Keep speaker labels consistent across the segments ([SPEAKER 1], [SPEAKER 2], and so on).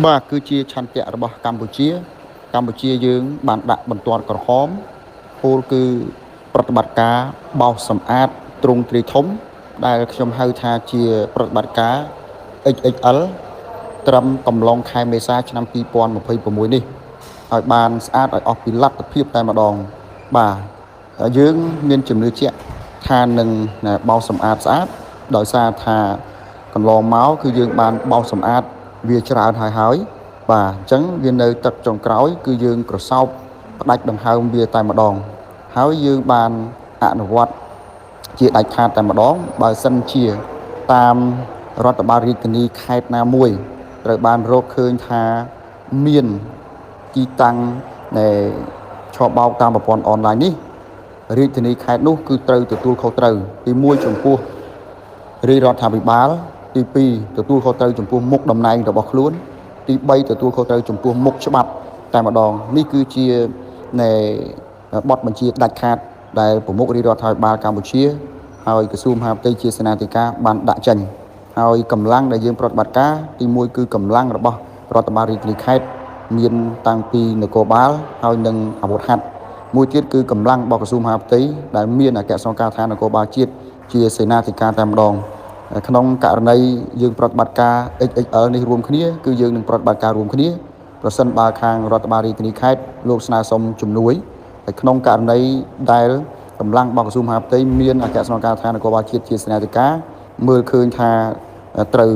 [SPEAKER 1] បាទគឺជាឆន្ទៈរបស់កម្ពុជាកម្ពុជាយើងបានដាក់បន្ទាត់ក្រហមពោលគឺប្រតិបត្តិការបោសសម្អាតទ្រង់ទ្រាយធំដែលខ្ញុំហៅថាជាប្រតិបត្តិការ XXL ត្រឹមកំឡុងខែមេសាឆ្នាំ2026នេះឲ្យបានស្អាតឲ្យអស់ពីលទ្ធភាពតែម្ដងបាទយើងមានជំនឿជាក់ថានឹងបោសសម្អាតស្អាតដោយសារថាកន្លងមកគឺយើងបានបោសសម្អាតវាច្រើនហើយហើយបាទអញ្ចឹងវានៅទឹកចុងក្រោយគឺយើងក្រសោបផ្ដាច់ដង្ហើមវាតែម្ដងហើយយើងបានអនុវត្តជាដាច់ខាតតែម្ដងបើសិនជាតាមរដ្ឋបាលរាជធានីខេត្តណាមួយត្រូវបានរកឃើញថាមានទីតាំងនៃឆបោកតាមប្រព័ន្ធអនឡាញនេះរាជធានីខេត្តនោះគឺត្រូវទទួលខុសត្រូវទី1ចំពោះរាជរដ្ឋាភិបាលទី2ទទួលខុសត្រូវចំពោះមុខតំណែងរបស់ខ្លួនទី3ទទួលខុសត្រូវចំពោះមុខច្បាប់តែម្ដងនេះគឺជានៃបទបញ្ជាដាច់ខាតដែលប្រមុខរាជរដ្ឋាភិបាលកម្ពុជាហើយក្រសួងមហាផ្ទៃជាសេនាធិការបានដាក់ចេញហើយកម្លាំងដែលយើងប្រតិបត្តិការទី1គឺកម្លាំងរបស់រដ្ឋបាលរាជធានីខេត្តមានតាំងពីនគរបាលហើយនិងអាវុធហត្ថមួយទៀតគឺកម្លាំងរបស់ក្រសួងមហាផ្ទៃដែលមានអគ្គស្នងការដ្ឋាននគរបាលជាតិជាសេនាធិការតែម្ដងក្នុងករណីយើងប្រតិបត្តិការ XXL នេះរួមគ្នាគឺយើងនឹងប្រតិបត្តិការរួមគ្នាប្រសិនបើខាងរដ្ឋបាលរាជធានីខេត្តលោកស្នើសុំជំនួយហើយក្នុងករណីដែលកម្លាំងរបស់ក្រសួងមហាផ្ទៃមានអគ្គស្នងការដ្ឋាននគរបាលជាតិជាសេនាធិការមើលឃើញថាត្រូវ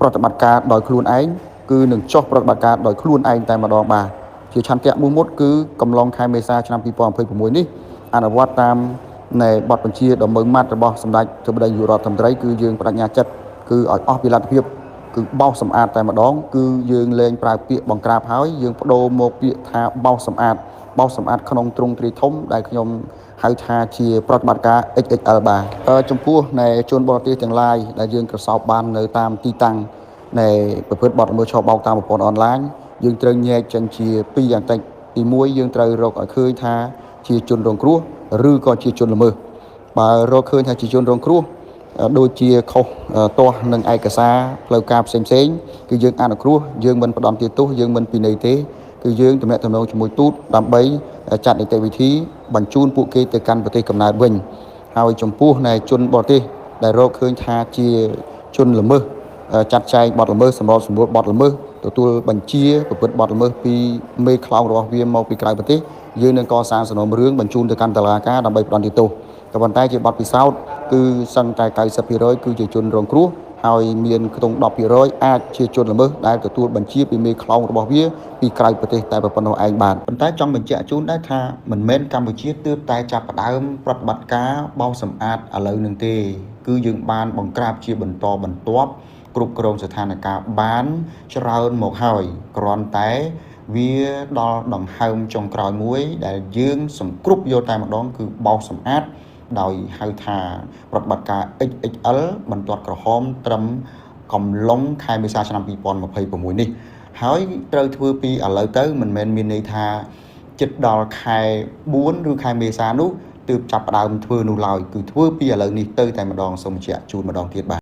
[SPEAKER 1] ប្រតិបត្តិការដោយខ្លួនឯងគឺនឹងចុះប្រតិបត្តិការដោយខ្លួនឯងតែម្ដងបាទជាឆន្ទៈមួយមុតគឺកំឡុងខែមេសាឆ្នាំ2026នេះអនុវត្តតាមនៃបទបញ្ជាដ៏ម៉ឺងម៉ាត់របស់សម្ដេចធិបតីនាយករដ្ឋមន្ត្រីគឺយើងបដិញ្ញាចិត្តគឺឲ្យអស់ពីលទ្ធភាពគឺបោសសម្អាតតែម្ដងគឺយើងលែងប្រើពាក្យបង្ក្រាបហើយយើងបដូរមកពាក្យថាបោសសម្អាតបោសសម្អាតក្នុងទ្រង់ទ្រាយធំដែលខ្ញុំហៅថាជាប្រតិបត្តិការ XXL បាទចំពោះនៃជនបរទេសទាំងឡាយដែលយើងក្រសោបបាននៅតាមទីតាំងនៃប្រភេទបទល្មើសឆបោកតាមប្រព័ន្ធអនឡាញយើងត្រូវញែកចេញជាពីរយ៉ាងតិចទី1យើងត្រូវរកឲ្យឃើញថាជាជនរងគ្រោះឬក៏ជាជនល្មើសបើរកឃើញថាជាជនរងគ្រោះដូចជាខុសទាស់នឹងឯកសារផ្លូវការផ្សេងៗគឺយើងអនុគ្រោះយើងមិនផ្ដន្ទាទោសយើងមិនពិន័យទេគឺយើងទំនាក់ទំនងជាមួយទូតដើម្បីចាត់នីតិវិធីបញ្ជូនពួកគេទៅកាន់ប្រទេសកំណើតវិញហើយចំពោះនៃជនបរទេសដែលរកឃើញថាជាជនល្មើសចាត់ចែងបទល្មើសសម្របសម្រួលបទល្មើសទទួលបញ្ជាប្រព្រឹត្តបទល្មើសពីមេខ្លោងរបស់វាមកពីក្រៅប្រទេសយើងនឹងកសាងសំណុំរឿងបញ្ជូនទៅកាន់តុលាការដើម្បីផ្ដន្ទាទោសក៏ប៉ុន្តែជាបទពិសោធន៍គឺសឹងតែ90%គឺជាជនរងគ្រោះហើយមានខ្ទង់10%អាចជាជនល្មើសដែលទទួលបញ្ជាពីមេខ្លោងរបស់វាពីក្រៅប្រទេសតែប៉ុណ្ណោះឯងបាទប៉ុន្តែចង់បញ្ជាក់ជូនដែរថាមិនមែនកម្ពុជាទើបតែចាប់ផ្ដើមប្រតិបត្តិការបោសសម្អាតឥឡូវនឹងទេគឺយើងបានបង្ក្រាបជាបន្តបន្ទាប់គ្រប់គ្រងស្ថានភាពបានច្រើនមកហើយគ្រាន់តែវាដល់ដង្ហើមចុងក្រោយមួយដែលយើងសង្គ្រប់យកតែម្ដងគឺបោសសម្អាតដោយហៅថាប្រតិបត្តិការ XXL បន្ទាត់ក្រហមត្រឹមកំឡុងខែមេសាឆ្នាំ2026នេះហើយត្រូវធ្វើពីឥឡូវទៅមិនមែនមានន័យថាជិតដល់ខែ4ឬខែមេសានោះទើបចាប់ផ្ដើមធ្វើនោះឡើយគឺធ្វើពីឥឡូវនេះទៅតែម្ដងសូមបញ្ជាក់ជូនម្ដងទៀតបាទ។